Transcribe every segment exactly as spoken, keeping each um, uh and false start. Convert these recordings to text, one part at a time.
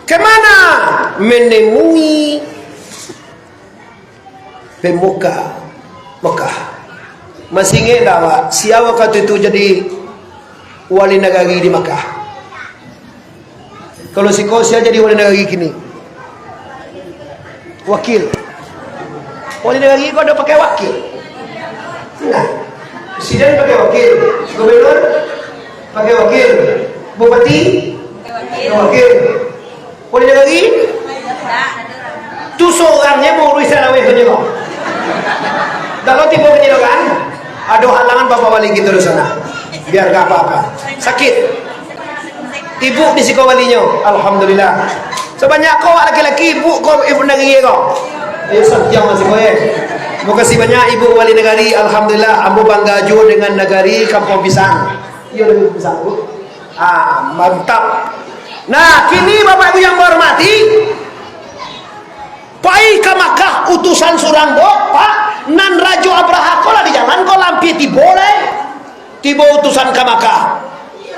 Kemana? Menemui pemuka Mekah. Masih ingat tak awak, sia wakatu itu jadi wali nagari di Mekah? Kalau siko, sia jadi wali nagari kini? Wakil. Wali nagari ko ado pakai wakil? Nah, presiden pakai wakil, gubernur pakai wakil, bupati pakai wakil. Wali nagari tu sorang se mauruih tarawih tu nyo. Kalau tibo ka nyo kan, ado halangan bapak wali kito di sana. Biar ndak apa-apa. Sakik. Ibu di siko walinyo, alhamdulillah. Sabanyak ko awak laki-laki, ibu ko, ibu nagari ko. Yo, santiang masih ko, yo. Makasih banyak, Ibu Wali Nagari. Alhamdulillah, ambo bangga juo dengan nagari Kampuang Pisang. Iyo, nagari Pisang, Bu. Ah, mantap. Nah, kini Bapak Ibu yang bahormati, pai ka Makkah utusan surang, Bo, Pak, nan Rajo Abrahah ko lah di jalan ko, lah ampia tibo lai. Tibo utusan ka Makkah.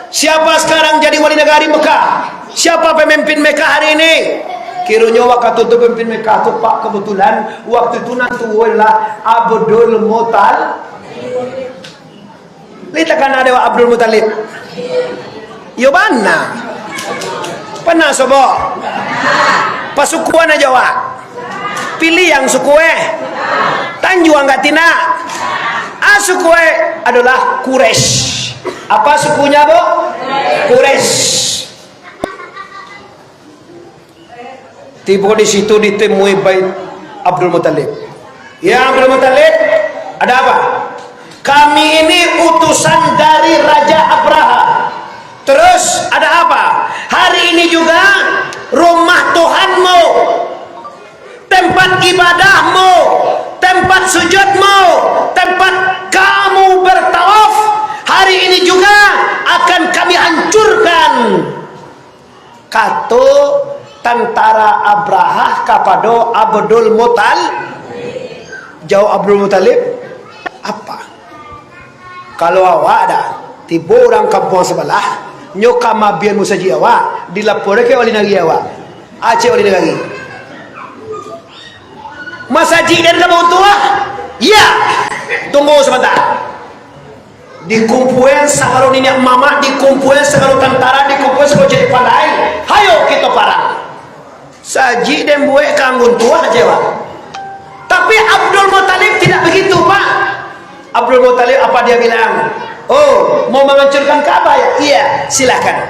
Siapa sekarang jadi wali nagari Mekah? Siapa pemimpin Mekah hari ini? Kironyo wakatu tu pemimpin Mekah tu, Pak, kebetulan waktu tu nan tuo adalah Abdul Muttalib. Lai takana dek awak Abdul Muttalib? Iyo bana. Pernah sobok? Pasukuan ajo awak. Piliang suku e. Tanjuang ka Tinak. A suku e adolah Quraisy. Apa sukunyo, Bu? Quraisy. Tibo di situ ditemui Bait Abdul Muttalib. "Ya Abdul Muttalib, ada apa?" "Kami ini utusan dari Raja Abraha. Terus ada apa?" "Hari ini juga rumah Tuhanmu, tempat ibadahmu, tempat sujudmu, tempat kamu bertawaf, hari ini juga akan kami hancurkan," kato tantara Abrahah kapado Abdul Muttalib. Jawab Abdul Muttalib, "Apa? Kalau awak dah tibo urang kampuang sabalah, nyo ka mabian musajik awak, dilaporkan ka wali nagari awak." Aceh wali nagari. "Masajik den ka bautuah?" "Iya." "Tunggu sabanta." Dikumpuan sagalo niniak mamak, dikumpuan sagalo tantara, dikumpuan sagalo cadiak pandai. "Hayo kito parang." Sajik den buek ka anggun tuah ajo, Pak. Tapi Abdul Muttalib tidak begitu, Pak. Abdul Muttalib apa dia bilang? "Oh, mau menghancurkan Ka'bah ya? Iya, silakan.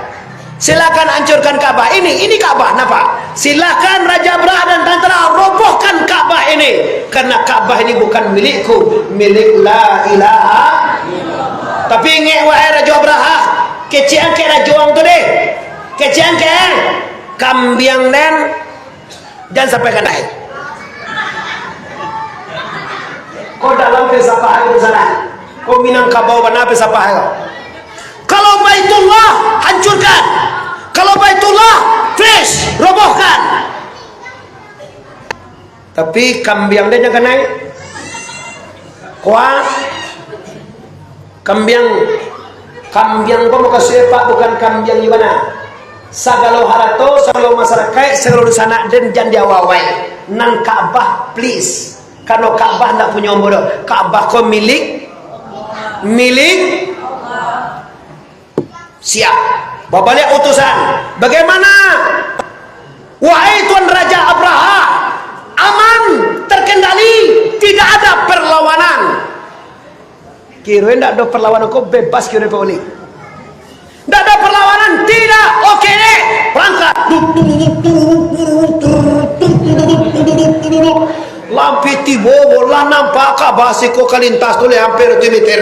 Silakan hancurkan Ka'bah. Ini, ini Ka'bah, nampak? Silakan Raja Abrahah dan tantara robohkan Ka'bah ini. Karena Ka'bah ini bukan milikku, milik La ilaha." Tapi ingat, wahai Raja Abrahah, kecek angkek rajo ang tu deh. Kecek angkek, eh. Kambiang den, jan sampai kanai. Ko dalam filsafat ko di sana. Ko Minangkabau bana filsafat ko. Kalau Baitullah, hancurkan. Kalau Baitullah, flash, robohkan. Tapi kambiang den jan kanai. Kuat. Kambiang, kambiang ko mukasuik, Pak, bukan kambiang di mana. Sagalo harato, sagalo masarakaik, sagalo dunsanak den jan diawai-awai. Nan Ka'bah, please. Karano Ka'bah ndak punyo ambo doh. Ka'bah ko milik, milik. Siap. Babaliak utusan. Bagaimana, wahai Tuan Raja Abraha? Aman, terkendali, tidak ada perlawanan. Kiro ndak ado perlawanan ko, bebas kiro Pak Wali. Ndak ado perlawanan, tidak. Oke deh. Berangkat. Lah ampia tibo, lah nampak Ka'bah siko ka lintas tu lah, hampir tujuah meter.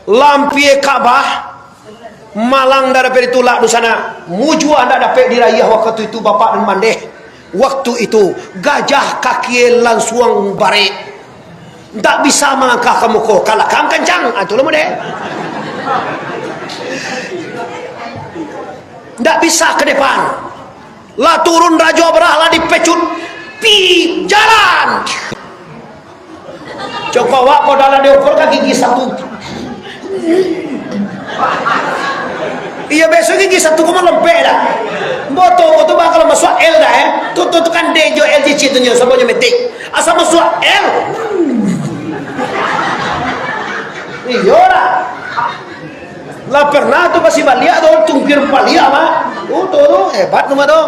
Lah ampia Ka'bah, malang ndak dapek ditulak dunsanak, mujua ndak dapek dirayah wakatu itu, Bapak dan Mandeh. Waktu itu, gajah kaki lansuang barek. Ndak bisa malangkah ka muko, kalakang kancang. Ah, tu lah model. Ndak bisa ka depan. Lah turun Rajo Abrah, lah dipecut. Pi, jalan. Cokowak ko dalam diukur ka gigi satu. Iyo, biaso gigi satu koma lempek dah. Boto ko tu bakal masuak L dah, eh. Tu, tu, tu kan D jo L cicit tu nyo, sabanyo metik. Asa masuak L. Iyo lah. Lah pernah tu pasti baliak tu, tungkir baliak, Mak. Tu, tu, tu, hebat tu, Mak, tu.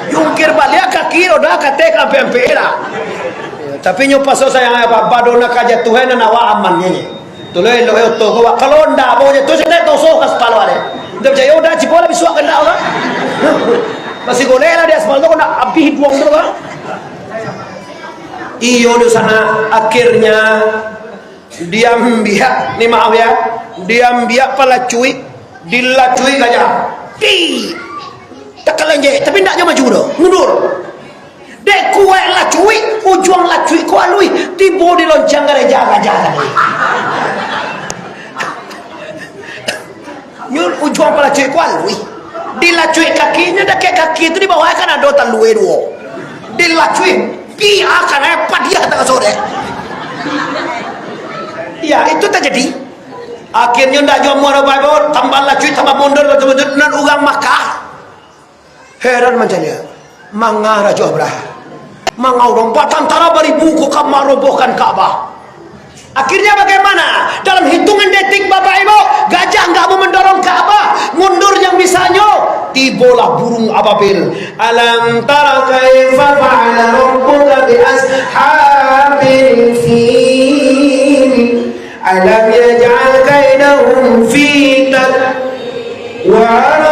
Jungkir baliak kaki roda katek ampek-ampek lah. Tapi nyo paso sayang, Mak, badona kajatuhan nan awak aman nyo. Tu lo elok oto ko, Mak. Kalau ndak, bau jatuh, saya tak tosok ka kepala dia. Ndak percaya, udah cipo lah bisuak ka ndak, Mak. Masih golek lah di aspal tu, kena abih buang tu, Mak. Iyo, di sana akhirnya Diambiak, ni maaf ya, diambiak palacuik, dilacuik gajah. Pi! Takalanjek, tapi ndak nyo maju doh, mundur. Dek kuaik lacuik, ujuang lacuik ko aluih, tibo di loncang gareja gajah tadi. Nyo ujuang palacuik ko aluih. Dilacuik kaki, nyo dakek kaki tu di bawah kan ado talue duo. Dilacuik, pi akan ai padiah tangah sore. Ya, itu terjadi. Akhirnyo ndak jua muaro bae, tambah lacuik, tambah mundur, tambah mundur, nan urang Makkah heran mancaliak, manga Rajo Abrahah, manga urang batantara baribu ko ka marobohkan Ka'bah. Akhirnya bagaimana? Dalam hitungan detik, Bapak Ibu, gajah nggak mau mendorong Ka'bah, mundur yang bisanyo, tibolah burung ababil. Alam tara kaifa fa'ala rabbuka bi ashabil fil. Alam yaj'al kaidahum fi tad-, wa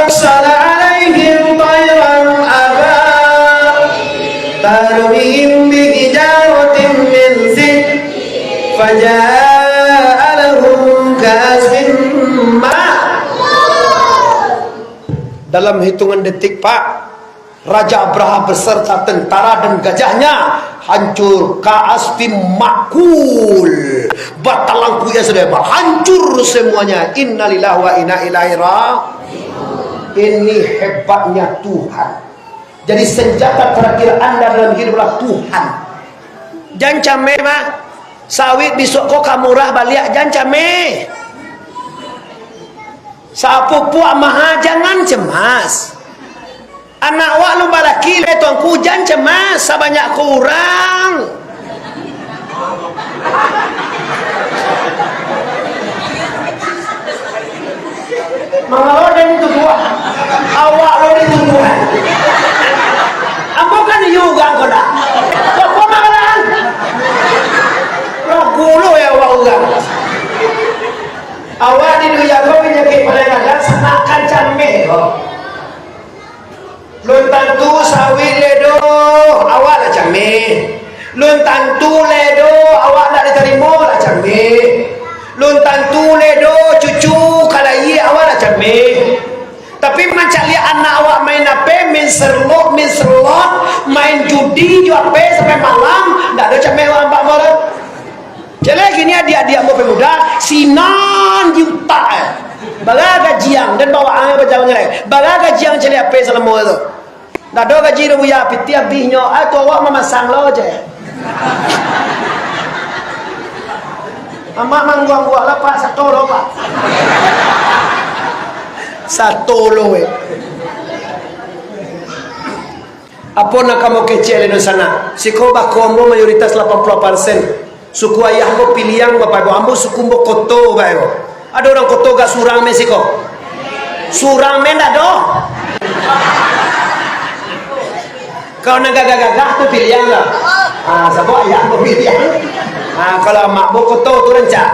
arsala alaihim tairan aba-, tarmihim bihijaratin min sij-, faja'alahum ka'asfin ma-, Dalam hitungan detik, Pak, Raja Abrahah beserta tentara dan gajahnya hancur, ka'asfim ma'kul, batalangkuik yang sudah hebat, hancur semuanya. Innalillahi wa inna ilaihi ra-, ini hebatnya Tuhan. Jadi, senjata terakhir Anda dalam hidup adalah Tuhan. Jan cameh, Mak. Sawit bisuak ko ka murah baliak, jan cameh. Sapupuak maha, jangan cemas. Anak awak lumba laki lai, Tuanku, jan cemas, sabanyak ko urang. Mangalo den dituduah, awak lo dituduah. Ambo kan iyo urang ko dah. Kok ko mangalaan? Ragu lo ya awak urang. Awak di dunia ko panyakik paling gadang sanak kancang meh ko. Lun tantu sawit lai doh, awak lah cameh. Lun tantu lai doh, awak ndak ditarimo lah cameh. Lun tantu lai doh, cucu ka lahia, awak lah cameh. Tapi mancaliak anak awak main ape, main serlok, main serlot, main judi jo ape sampai malam, ndak ado cameh awak ampek malam. Caliak kini adiak-adiak ambo pemuda, sinan di utak, eh. Bara gajiang, den bawaan bajalan lai. Bara gajiang caliak ape salamo tu? Ndak ado gaji doh, Buya, pitih abihnyo. Ah, tu awak mamasang lo je. Amak mangguang-guang lah, Pak, sato lo, Pak. Sato lo, eh. Apo nak kamu kecek lai di sana? Siko bako ambo mayoritas lapan puluh persen. Suku ayah ambo Piliang, Bapak Ibu. Ambo suku ambo Koto, Bapak Ibu. Ado urang Koto gak surang meh siko? Surang meh ndak ado. Kalau nan gagah-gagah tu Piliang lah. Ah, sabab ayah ambo Piliang. Ah, kalau amak ambo Koto tu rancak.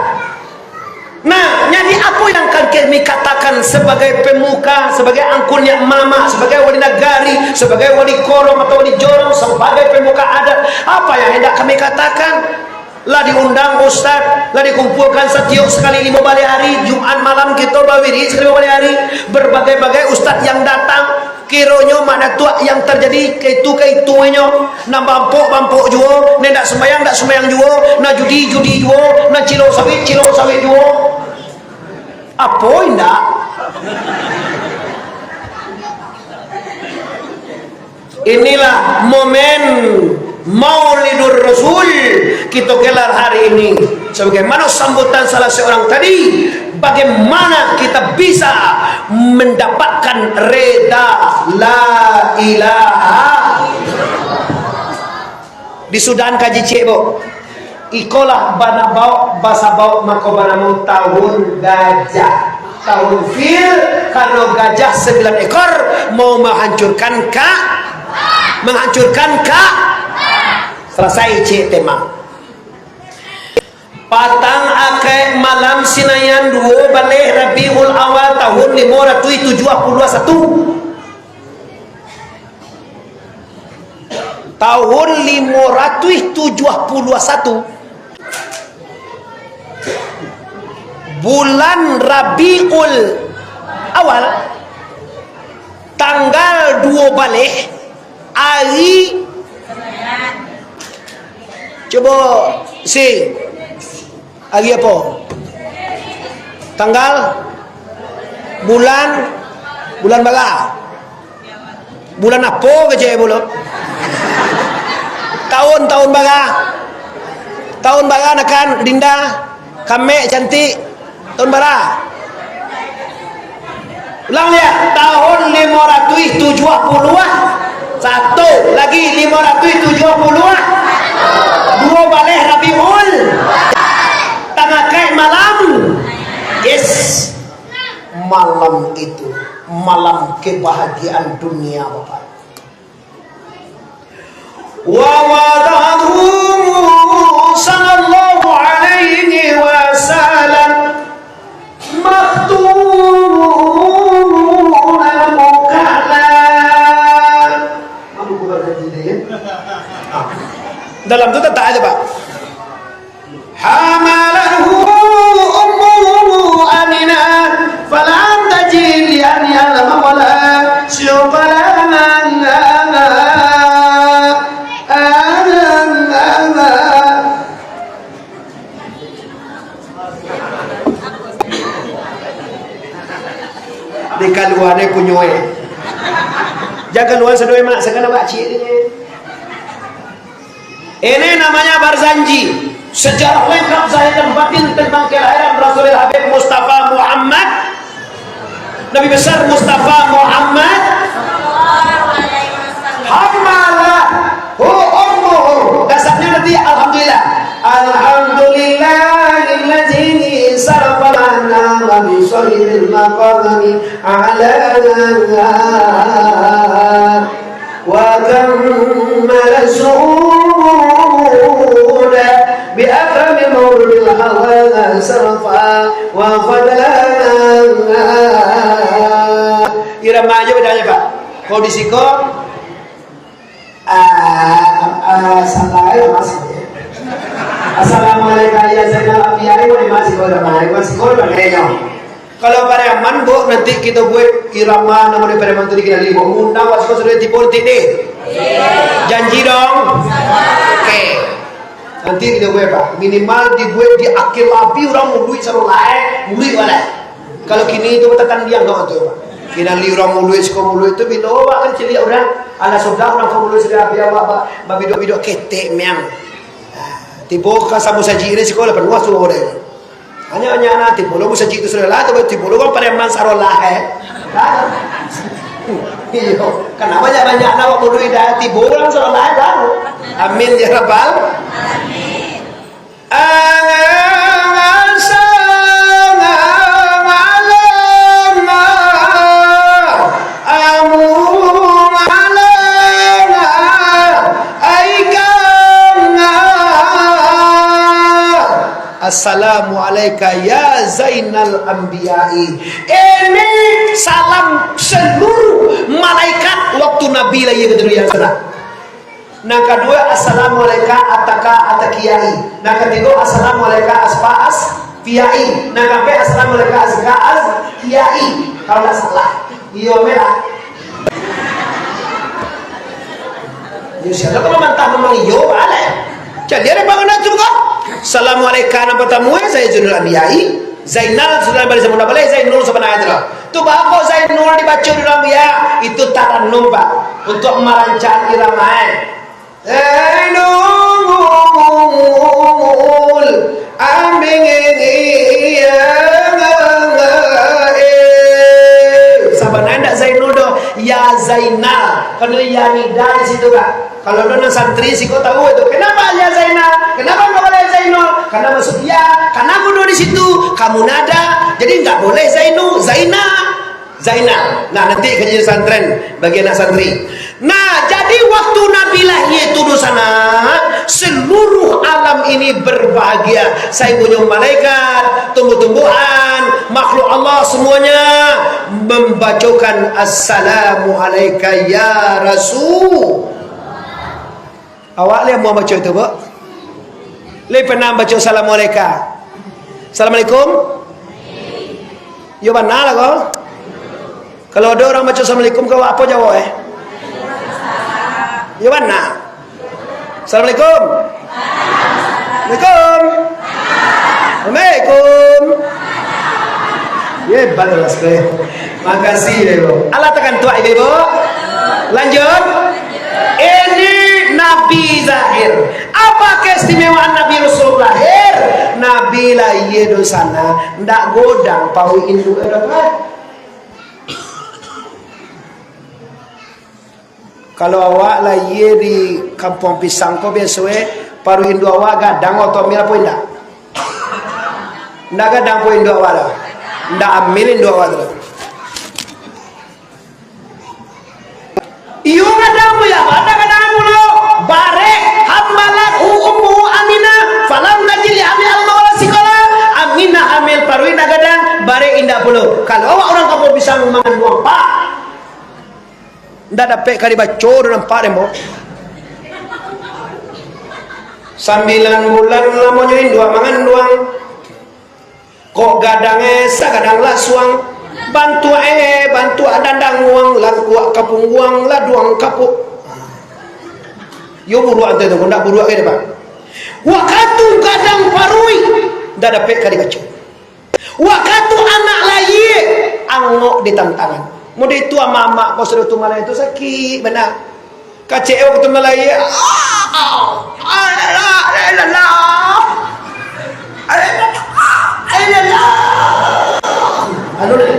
Nah, jadi apo yang akan kami katakan sebagai pemuka, sebagai angku niniak mamak, sebagai wali nagari, sebagai wali korong atau wali jorong, sebagai pemuka adat, apa yang hendak kami katakan? Lah diundang ustaz, lah dikumpulkan satiok sakali limo baleh hari, Jumat malam kito bawirid sakali limo baleh hari, berbagai-bagai ustaz yang datang, Kironyo mak datuak yang tarjadi kaitu-kaitunyo, nan bampok-bampok juo, nan indak sumbayang, indak sumbayang juo, nan judi-judi juo, nan cilok sawit, cilok sawit juo. Apo indak? Inilah momen Maulidur Rasul kito gelar hari ini. Sebagaimana sambutan salah seorang tadi, Bagaimana kita bisa mendapatkan reda la ilaha? Di Sudan kaji ciek, Bu. Ikolah bana baok, basa baok mako banamo tahun gajah. Tahun fil, karena gajah sembilan ekor mau menghancurkan ka, menghancurkan ka. Selesai ciek tema. Patang akaik malam Sinayan duo baleh Rabiul Awal tahun limo ratuih tujuah puluah satu. Tahun limo ratuih tujuah puluah satu, bulan Rabiul Awal, tanggal duo baleh, ari, cubo, si, ari apo? Tanggal, bulan, bulan bara? Bulan apo kecek pulo? Tahun, tahun bara? Tahun bara nakan, Dinda, kamek, cantik. Tahun bara? Ulang liak, tahun limo ratuih tujuah puluah satu, lagi limo ratuih tujuah puluah duo baleh Rabiul, tangah kaik malam. Yes, malam itu, malam kebahagiaan dunia, Bapak. Wa wada'ahu sallallahu alaihi wasallam maktunan mukala. Dalam tu tetap aja, Pak. Hamalathu ummuhu wahnan, falam tajid li ahliha yawman wala suqya. Dikaluan e kunyo e. Jan kaluan sado e, Mak, sakana bak ciek ni. Ini namanya Barzanji. Sejarah lengkap zahir dan batin tentang kelahiran Rasulul Habib Mustafa Muhammad, Nabi Besar Mustafa Muhammad. Hamalathu ummuhu. Dasarnya nanti alhamdulillah. Alhamdulillahilladzi sarafa lana wa bi sahibin maqami ala. Wa kammala su'uda bi akrami mauludil hawa sarafa wa fadla. Irama aja bedanya, Pak. Kalau di siko, ah, ah, santai, Mas. Assalamualaikum ya Zainal Anbiya, Mas. Siko, Mas. Siko, Mas. Kalau Pariaman, Bu, nanti kita buat irama nama dia Pariaman tu dikenali, Bu. Ngundang awak sudah tibo nanti deh. Janji dong. Oke. Nanti kita buat apa? Minimal dibuat di akhir labi urang muluik saro lai, muluik balai. Kalau kini itu tekan diang kau tu, Pak. Kenali urang muluik, siko muluik tu bilo awak kan ciliak urang. Alah sudah urang kau muluik sudah biar awak ba-, babidok-bidok ketek meang. Tibo ka sabu saji ni siko lah penuh suruh deh. Hanya, hanya nah, tibo lo musajik tu sudah lah, tibo, tibo lo kan Pariaman saro lah, eh. Kan? Iyo, kenapa banyak-banyak lah waktu dulu dah tibo lo saro lah, kan? Amin ya rabbal. Amin. Assalamu alaika ya Zainal Anbiya'i. Ini salam seluruh malaikat waktu Nabi lahir ke dunia sana. Nan kaduo, assalamu alaika ataka atakiyai. Nan katigo, assalamu alaika aspa aspiyai. Nan kaampek, assalamu alaika azka azkiyai. Kalau ndak salah. Iyo, merah. Yo, sia nan ka mamantah memang iyo, baleh. Jadi, ada bangunan tu kok. Assalamualaikum nan partamo, eh, Zainul Anbiya'i. Zainal sudah balik sama baleh, Zainul sabananyo tu lah. Tu bako Zainul dibaco di dalam ya, itu taranum, Pak, untuk marancak irama, eh. Zainul Anbiya'i. Ya Zainal, karena ya nida di situ, Kak. Kalau ada nan santri siko tahu itu, kenapa ya Zainal? Kenapa nggak boleh Zainal? Karena masuk ya, karena aku duduk di situ, kamu nada, jadi nggak boleh Zainu, Zainal, Zainal. Nah, nanti kajian santren bagi anak santri. Nah, jadi waktu Nabi lahia tu di sana, seluruh alam ini berbahagia. Sainggonyo malaikat, tumbuh-tumbuhan, makhluk Allah semuanya membacokan "Assalamu alaika ya Rasul." Awak lai amuah baco itu, Bu? Lai pernah baco "Assalamu alaika"? Assalamualaikum? Yo bana lah ko. Kalau ada urang baco "Assalamualaikum" ka awak, apo jawab, eh? Yo bana. "Assalamualaikum." "Waalaikum." "Waalaikum." Ye, balas ko. Makasih, Ibu. Alah takantuak, Ibu. Lanjut. Ini Nabi zahir. Apa keistimewaan Nabi Rasul lahir? Nabi lahia di sana, ndak godang paruik induak, eh, dapat. Kalau awak lahia di Kampuang Pisang ko, biaso e, paruik induak awak gadang atau amil apo indak? Indak gadang paruik induak awak tu. Indak amil induak awak tu. Iyo gadang, Bu, ya, gadang, gadang pulo. Barek, "Hamalathu ummuhu Aminah, falam tajid li hamlihi alaihi wala saqala." Aminah amil paruik indak gadang, barek indak pulo. Kalau awak urang Kampuang Pisang manganduang, Pak, indak dapek ka dibaco doh, nampak deh, Mbok. Sambilan bulan lamonyo induak manganduang. Kok gadang, eh, sagadang lasuang. Bantuak, eh, bantuak dandang uang, langkuak ka pungguang, laduang kapuak. Yo buruak ante tu, ndak buruak ka dapek. Wakatu gadang paruik, ndak dapek ka dibaco. Wakatu anak lahia, angok di tantangan. Model itu amak-amak ko sudah tu malam itu sakik bana. Kacek wakatu malahia, ah, ah, alah, alah, alah. Alah, alah. Anu deh.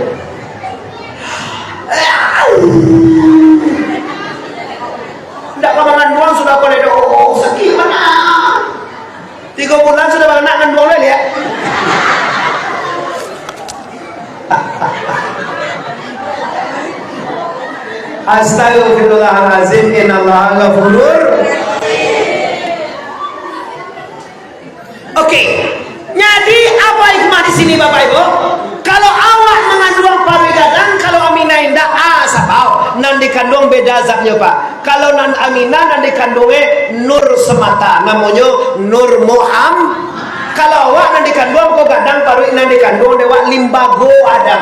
Ndak ka manganduang sudah ko lai doh, sakik bana. Tigo bulan sudah baranak, nganduang lai, liek. Astagfirullahalazim, innallaha ghafurur. Oke. Jadi, apa hikmah di sini, Bapak Ibu? Kalau awak manganduang paruik gadang, kalau Aminah indak, ah, sabab nan dikanduang beda zatnyo, Pak. Kalau nan Aminah nan dikanduang, eh, nur semata, namonyo Nur Muhammad. Kalau awak nan dikanduang ko gadang paruik nan dikanduang dek awak limbago Adam.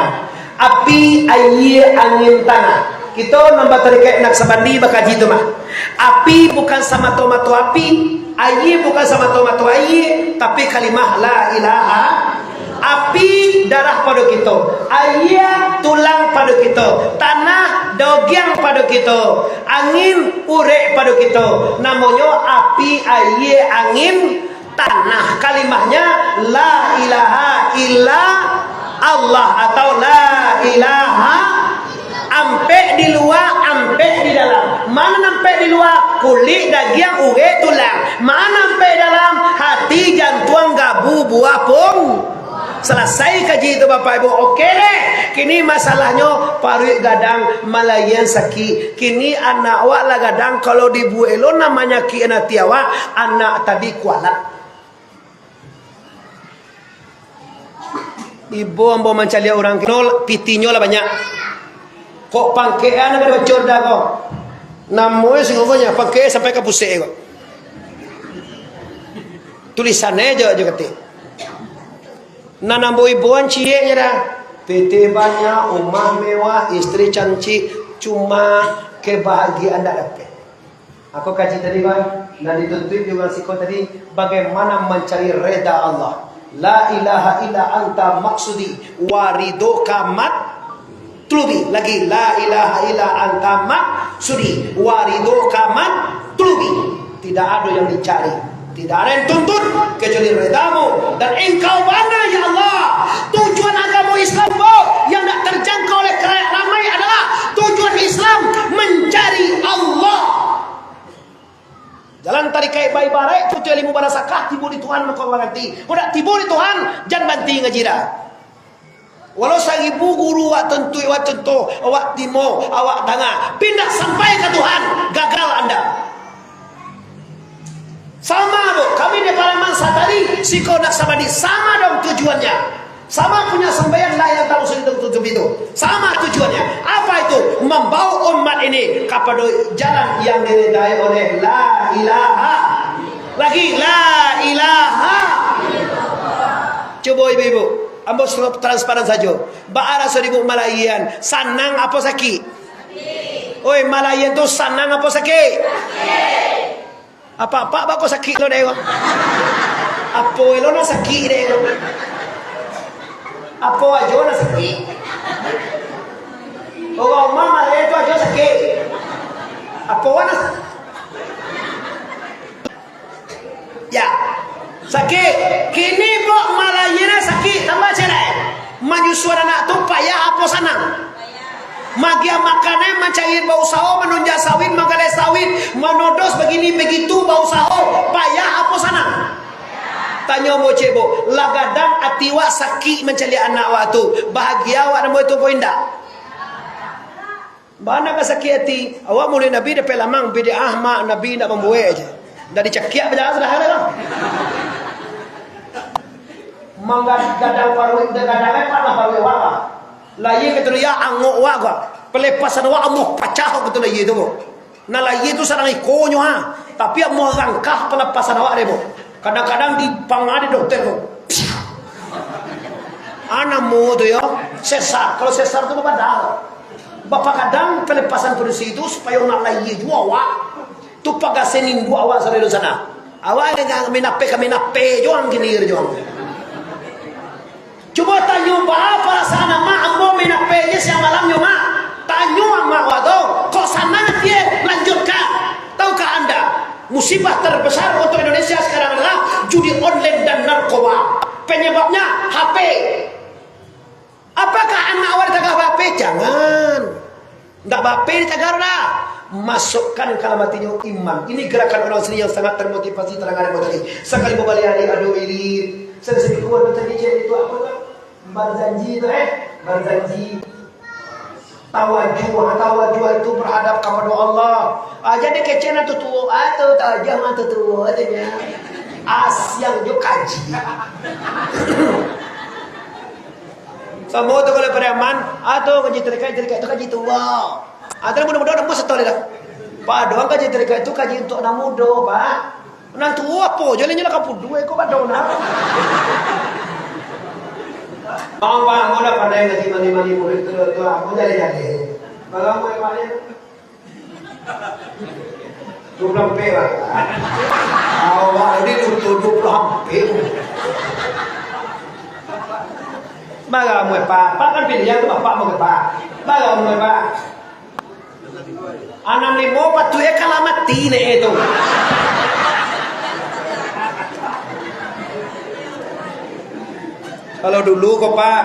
Api, aia, angin, tanah. Kito nan batarikaik Naksabandi bakaji tu mah. Api bukan samato-mato api, aia bukan samato-mato aia, tapi kalimah la ilaha. Api darah pado kito, aia tulang pado kito, tanah dogiang pado kito, angin urek pado kito. Namonyo api, aia, angin, tanah. Kalimahnyo la ilaha illa Allah atau la ilaha. Ampek di lua, ampek di dalam. Ma nan ampek di lua? Kulik, dagiang, urek, tulang. Ma nan ampek dalam? Hati, jantuang, gabu, buah, pung. Salasai kaji tu, Bapak Ibu. Oke deh. Kini masalahnyo paruik gadang, malaian sakik. Kini anak awak lah gadang, kalau dibuek lo nan manyakik ati awak, anak tadi kualat. Ibo ambo mancaliak urang kino, pitinyo lah banyak. Kok pangkek an ka dibaco dah ko? Namonyo singo ko nyo, pangkek sampai ka pusek ko. Tulisan e jo, jo katik. Nan ambo iboan cieknyo dah. Pitih banyak, umah mewah, istri cancik, cuma kebahagiaan ndak dapek. Ako kaji tadi, Bang, nan dituntuik di urang siko tadi, bagaimana mancari reda Allah. La ilaha illa anta maksudi, wa ridhoka matlubi. Lagi, la ilaha illa anta maksudi, wa ridhoka matlubi. Tidak ada yang dicari, tidak ada yang tuntut kecuali redamu. Dan Engkau bana, ya Allah. Tujuan agamo Islam ko yang nak terjangkau oleh khalayak ramai adalah tujuan Islam, mencari Allah. Jalan tarikaik baibaraik, putuih ilmu barasakah, tibo di Tuhan mako baranti. Kok dak tibo di Tuhan, jan banti ngaji dah. Walau saribu guru awak tuntuik, awak cuntuh, awak timo, awak danga, pindah sampai ka Tuhan, gagal anda. Sama, Bu, kami di Pariaman sadari, siko nak sabadi, sama dong tujuannya. Sama punya sambayan lah yang tahu sendiri tutup itu. Sama tujuannya. Apa itu? Membawa umat ini kepada jalan yang diridai oleh la ilaha. Lagi, la ilaha. Coba ibu-ibu, ambo transparan saja. Baa raso ibu malayian, sanang apo sakik? Oi, malayian tu sanang apo sakik? Apak-apak bako sakik lo dek ko? Apo lo nan sakik dek ko? Apo ajo nan sakik? Urang rumah malai tu ajo sakik. Apo nan sa-, ya. Sakik. Kini bok malai nan sakik, tambah ciek lai. Manyusuan anak tu payah apo sanang? Magiah makanan, mancari bausaho, manunja sawit, manggaleh sawit, manodos bagini bagitu, bausaho, payah apo sanang? Tanyo ambo ciek, Bu, lah gadang ati wak sakik mancaliak anak wak tu, bahagia wak namo itu ko indak? Bana ka sakik ati, awak Maulid Nabi dapek lamang, bid'ah mak Nabi indak mambuek je. Indak dicakiak bajalan sudah lah. Manggadang paruik, gadang ai panah paruik awak lah. Layie kato layie angok wak ko. Pelepasan wak amuah pacah kato layie tu ko. Nah, layie tu sadang ikonyo ha. Tapi amuah rangkah pelepasan awak deh, Bu. Kadang-kadang dipanga dek dokter ko. Ah, namo tu yo, sesar. Kalau sesar tu babadal. Bapagadang pelepasan padusi tu supayo nak layie juo awak. Tu pagasen induak awak sado di sana. Awak yang minape ka minape juang kini juang. Cubo tanyo, baa parasaan amak ambo main H P je siang malam nyo, Mak? Tanyo amak wak tu, kok sanang atie, lanjutkan. Tahukah anda, musibah terbesar untuk Indonesia sekarang adalah judi online dan narkoba. Penyebabnya H P. Apakah anak awak ditagah ba-H P? Jangan. Ndak ba-H P ditagah dah. Masukkan ka dalam hatinyo iman. Ini gerakan orang seni yang sangat termotivasi, terang dari tadi. Sakali babaliak hari, aduh, irit. Sakali kuat, tadi cek itu apa tu? Berjanji tu, eh? Berjanji. Tawajuh, tawajuh itu berhadap kepada Allah. Ah, jadi kecek nan tuo-tuo, ah, tu tawajuh nan tuo-tuo tu nya. Asiang jo kaji. Samo tu kalau Pariaman, ah, tu kaji tarikaik, tarikaik tu kaji tuo. Ah, tu mudo-mudo nambah setahun dah. Padohal kaji tarikaik tu kaji untuk anak mudo, Pak. Nan tuo apo jo, lah nyo lah ka puduik ko badoh nah. Bang, bang, ambo lah pandai ngaji mani-mani murid tu, tu, ambo jaleh-jaleh. Bang, ambo yang pandai. Duo puluah ampek, Bang. Awak ni duo, duo puluah ampek. Bang, ambo, Pak. Pak kan pilihan tu, Bapak mau ke, Pak. Bang, ambo, Pak. Anam limo patuik ka lah mati nek tu. Kalau dulu ko, Pak,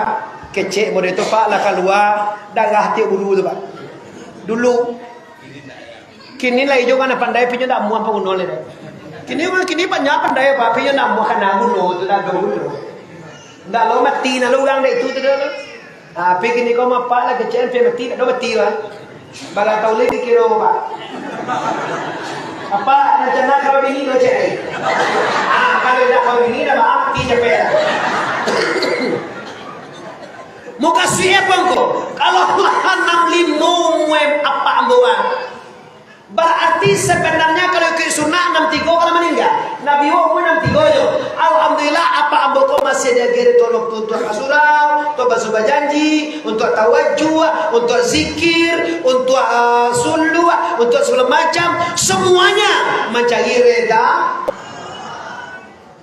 kecek model tu, Pak, lah kalua darah tiok bulu tu, Pak. Dulu. Kini lai jo kan pandai, pinyo ndak amuah paguno lai. Kini, kini banyak pandai, Pak, pinyo ndak amuah kana guno tu, ndak ado guno. Ndak lo mati, ndak lo urang dek itu tu doh. Tapi kini ko mapak lah kecek, sampai mati, ndak do mati lah. Bagatau lai kiro, Pak. Apa rencana kalau bini do cek ai? Ah, kalau indak kalau bini, dah mati capek lah. Mukasuik apo ngko? Kalau lah anam limo umua apak ambo, Pak. Bararti sabananyo kalau ikuik sunnah anam tigo kalau maningga. Nabi wak umua anam tigo jo. Alhamdulillah, apak ambo ko masih diagiah dek Tuhan waktu untuak ka surau, untuak basumpah janji, untuak tawajuh, untuak zikir, untuak, ah, suluak, untuak sagalo macam. Semuanya mancari reda.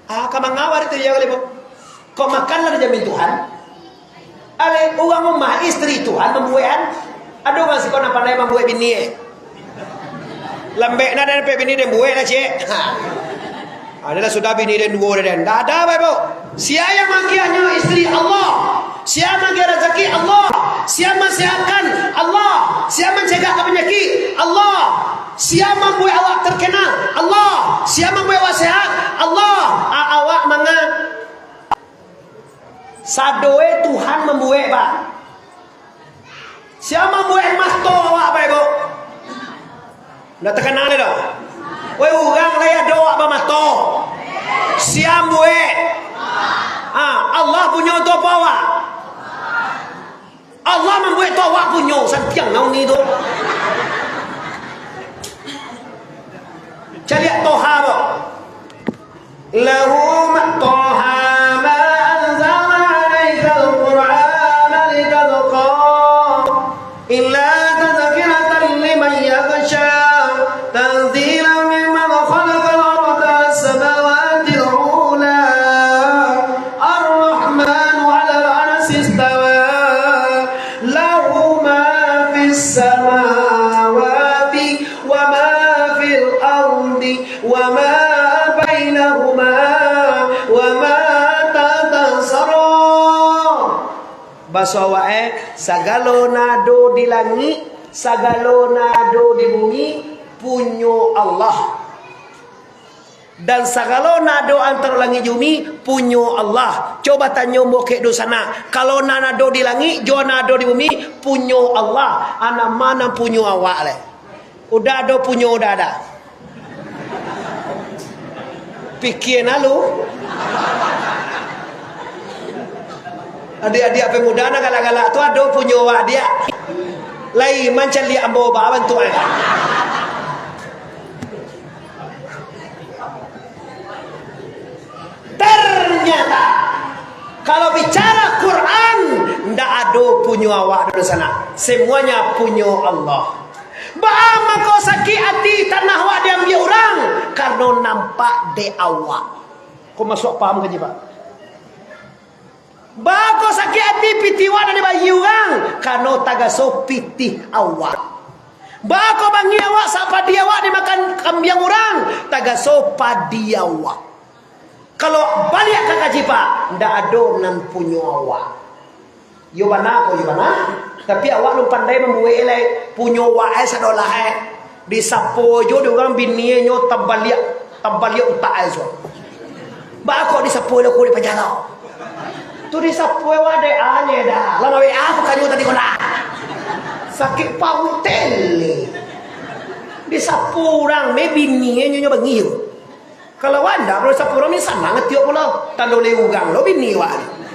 Ah, ka manga wak itu yo, Ibu? Kok makan lah dijamin Tuhan? Alai urang rumah, isteri Tuhan mambuekan. Ado urang siko nan pandai mambuek bini, eh. Lambek nah dapek bini, den buek lah, cek. Ha. Adalah sudah bini den duo den. Ndak ada, Bapak Ibu. Sia yang maagiahnyo? Isteri, Allah. Sia maagiah razaki? Allah. Sia masehatkan? Allah. Sia mancegakkan panyakik? Allah. Sia mambuek awak terkena? Allah. Sia mambuek awak sehat? Allah. A-, awak manga-, sadoe Tuhan mambuek, Pak. Sia mambuek mato awak, Pak Ibu? Ndak takana doh. Woi, urang lai ado awak bamato. Sia mambuek. Ha, Allah punyo tu apo awak? Allah mambuek tu awak punyo, santiang nauni tu. Caliak Toha, Pak. Lahu ma-, Toha ma anzalna alaikal Qur'ana litazqa, illa tazkiratan liman yakhsha, tanzilan mimman khalaqal arda was samawatil ula, Ar-Rahmanu alal arsy istawa, lahu ma fis samawati wa ma fil ardi wa ma bainahuma wa ma tahtas sara. Baso awak, eh, sagalo nan ado di langik, sagalo nan ado di bumi, punyo Allah. Dan sagalo nan ado antaro langik jo bumi, punyo Allah. Cubo tanyo mukek dunsanak, kalau nan ado di langik jo nan ado di bumi, punyo Allah. A nan ma nan punyo awak lai? Udah ado punyo, udah ada. Pikia nak lu. Adiak-adiak pemuda nan galak-galak tu ado punyo awak, diak. Lai mancaliak ambo ba bantuak, eh. Ternyata, kalau bicara Quran, ndak ado punyo awak doh di sana. Semuanya punyo Allah. Baa mangko sakik ati tanah awak diambiak urang? Karano nampak dek awak. Ko masuak paham ka, Pak? Baa kok sakik ati pitih awak nan dibayia urang? Karano tagaso pitih awak. Baa kok bangih awak, sak padi awak dimakan kambiang urang? Tagaso padi awak. Kalau baliak ka kaji, Pak, ndak ado nan punyo awak. Iyo bana ko, iyo bana. Tapi awak alun pandai mambuek lai, punyo awak ai sadolah ai. Disapo jo dek urang bininyo tabaliak, tabaliak utak ai suah. Baa kok disapo lo ko di panjaro? Tu disapo awak dek ane dah. Lah ma-W A ko kanyo tadi ko lah. Sakik pauik tele. Disapo urang me bininyo nyo bangih. Kalau awak ndak, kalau disapo urang ni sanang ati awak pulo. Tando lai urang lo bini awak ni.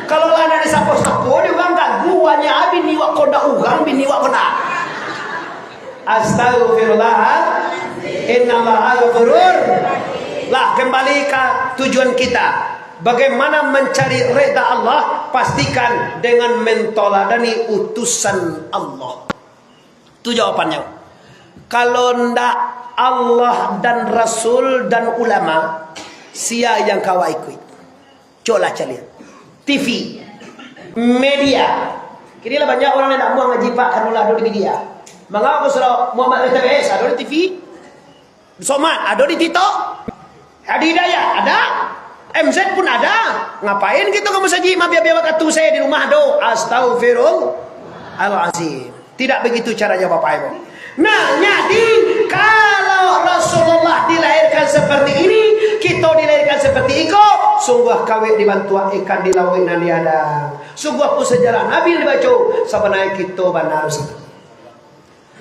Kalau lah ndak disapo-sapo dek urang, gagu awak nyo, bini awak ko ndak urang, bini awak ko ndak. Astagfirullah. Innallaha ghafurur. Lah, kembali ka tujuan kita. Bagaimana mencari rida Allah? Pastikan dengan mentoladani utusan Allah. Tu jawabannyo. Kalau ndak Allah dan Rasul dan ulama, sia yang ka awak ikuik? Cubolah caliak. T V, media. Kini lah banyak urang nan ndak amuah ngaji, Pak, karano lah ado di media. Mangko ko sudah Muhammad L T B S, ado di T V. Somad, ado di TikTok. Hadi Hidayat, ada. M Z pun ada. Ngapain kito ka masajik, mabiak-biak wakatu sae di rumah do? Astagfirullahalazim. Tidak begitu caranya, Bapak Ibu. Nah, jadi, kalau Rasulullah dilahirkan seperti ini, kito dilahirkan seperti iko, sungguah kawek dibantuak ikan di lauik nan diadang. Sungguah pun sejarah Nabi dibaco, sabananyo kito bana situ.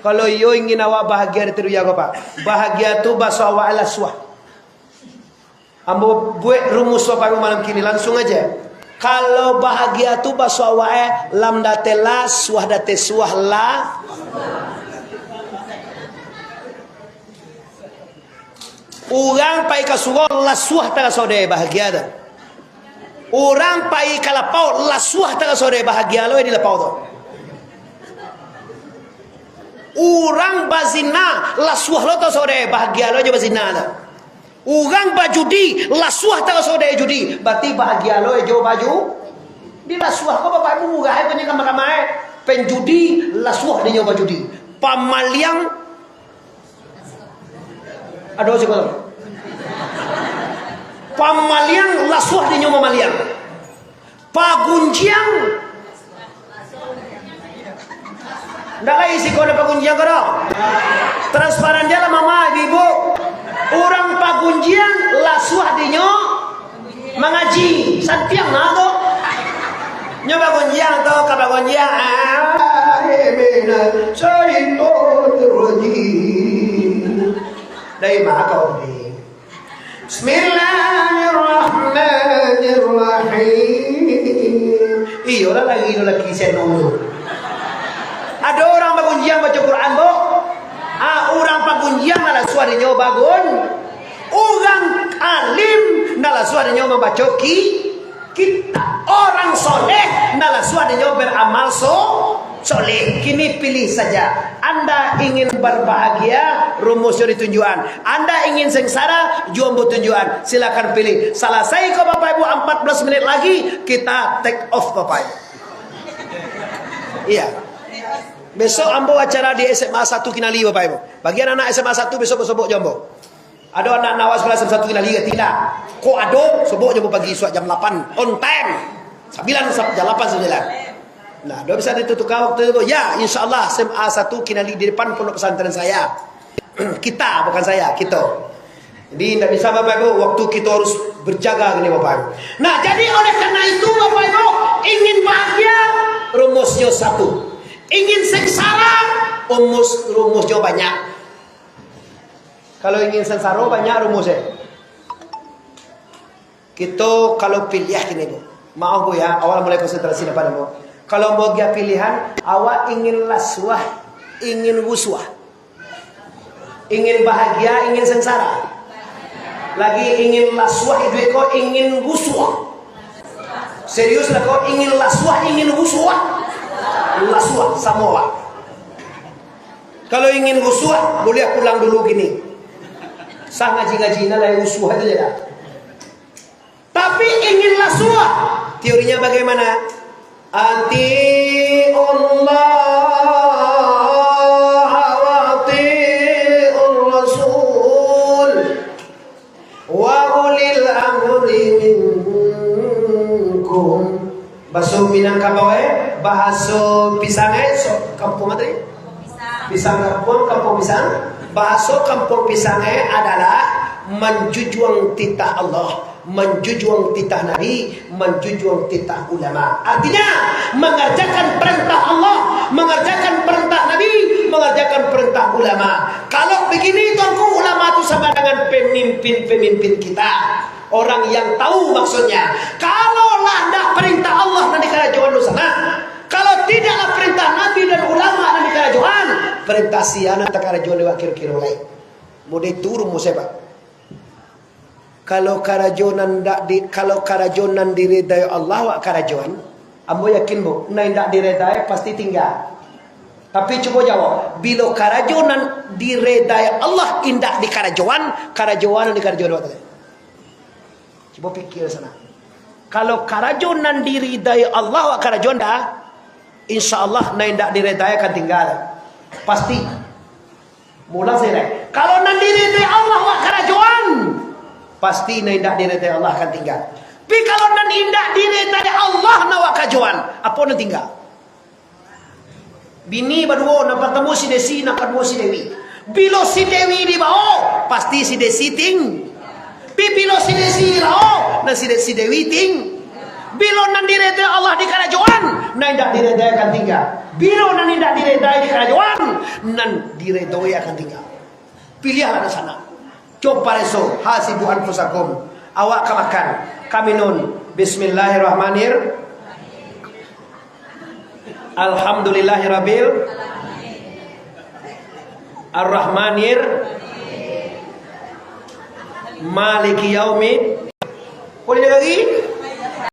Kalau iyo ingin awak bahagia di dunia ko, Pak, bahagia tu baso awak lasuah. Ambo buek rumus Bapak Ibu malam kini, langsung aja. Kalau bahagia tu baso awak, eh, lam date la, suah date suah la. Urang pai ka surau, lasuah taraso dek bahagia tu. Urang pai ka lapau, lasuah taraso dek bahagia lo di lapau tu. Urang bazina, lasuah lo taraso dek bahagia lo jo bazina tu. Urang bajudi, lasuah taraso dek judi, barati bahagia lo jo baju. Di lasuah ko Bapak Ibu murah, eh, punyo kamar-kamar, eh. Penjudi, lasuah dinyo bajudi. Pamaliang, Ado siko tu. Pamaliang, lasuah dinyo mamaliang. Pagunjiang. Ndak lai siko ado pagunjiang ko doh. Transparan je lah mama, ibu-ibu. Urang pagunjiang lasuah dinyo mangaji. Santiang nah tu. Nyo pagunjiang tu, ka pagunjiang. Ah, minasy syaitonir rajim. Dari ma kau ni? Bismillahirrahmanirrahim. Iyolah, lari lo laki sian dulu. Ado urang bagunjiang baco Quran, bo? Ah, urang pagunjiang nan lasuah dinyo bagun. Urang alim nan lasuah dinyo mambaco ki-, kitab. Urang soleh nan lasuah dinyo baramal so-, soleh. Kini pilih saja. Anda ingin berbahagia, rumusnyo ditunjuakan. Anda ingin sengsara, jo ambo tunjuakan. Silakan pilih. Salasai ko, Bapak Ibu, empat belas menit lagi, kita take off, Bapak Ibu. Iya. Besok ambo acara di S M A satu Kinali, Bapak Ibu. Bagi anak-anak S M A satu, besok basobok jo ambo. Ado anak-anak awak sekolah S M A satu Kinali, tidak? Kok ado, sobok jo ambo pagi, suak jam lapan. On time. Sambilan, sa-, jam lapan sambilan. Nah, dah bisa ditutukkan waktu itu. Ya, insya Allah S M A satu Kinali di depan pondok pesantren saya. Kita, bukan saya, kita. Jadi, ndak bisa, Bapak Ibu, waktu kita harus berjaga gini, Bapak Ibu. Nah, jadi oleh karena itu, Bapak Ibu, ingin bahagia, rumusnya satu. Ingin sengsara, rumus, rumusnya banyak. Kalau ingin sengsara, banyak rumusnya. Kito kalau piliah kini, Bu. Maaf, Bu, ya, awak mulai konsentrasi dapat, Bu. Kalau ambo agiah pilihan, awak ingin lasuah, ingin rusuah. Ingin bahagia, ingin sengsara. Lagi ingin lasuah iduik ko, ingin rusuah. Serius lah ko, ingin lasuah, ingin rusuah. Lasuah, samo, Pak. Kalau ingin rusuah, boleh pulang dulu kini. Sah ngaji-ngaji, nah lai rusuah itu je dah. Tapi ingin lasuah, teorinya bagaimana? "Atiullaha wa atiur rasul, wa ulil amri minkum." Bahaso Minangkabau, eh, bahaso Pisang, eh, so, kampuang ma tadi? Pisang Kampuang, Kampuang Pisang. Bahaso Kampuang Pisang, eh, adalah manjujuang titah Allah, manjujuang titah Nabi, manjujuang titah ulama. Artinya, mangarjakan parentah Allah, mangarjakan parentah Nabi, mangarjakan parentah ulama. Kalau begini, Tuanku, ulama tu sama dengan pemimpin-pemimpin kita. Orang yang tahu maksudnya. Kalau lah ndak parentah Allah nan dikarajoan dunsanak, kalau tidaklah parentah Nabi dan ulama nan dikarajoan, parentah sia nan takarajoan dek awak kiro-kiro lai. Model tu rumusnya, Pak. Kalau karajo nan ndak di, kalau karajo nan diridai Allah awak karajoan, ambo yakin, Bu, nan indak diridai pasti tingga. Tapi cubo jawab, bilo karajo nan diridai Allah indak dikarajoan, karajoan nan dikarajoan awak tadi. Cubo pikir sana. Kalau karajo nan diridai Allah awak karajoan dah, insya Allah nan indak diridai akan tingga. Pasti. Mulang saya, kalau nan diridai Allah awak karajoan, pasti nan indak diridai Allah akan tingga. Tapi kalau nan indak diridai Allah nan awak karajoan, apo nan tingga? Bini baduo, nan partamo si Desi, nan kaduo si Dewi. Bilo si Dewi dibao, pasti si Desi ting-, Pi bilo si Desi lao, nan si De-, si Dewi ting-, bilo nan diredai Allah di karajoan, nan indak diredai akan tingga. Bilo nan indak diredai di karajoan, nan diredai akan tingga. Piliahlah di sana. Coba reso, hasibu anfusakum. Awak ka makan, ka minun. Bismillahirrahmanirrahim. Alhamdulillahirabbil Arrahmanir Maliki yaumid. Boleh lagi?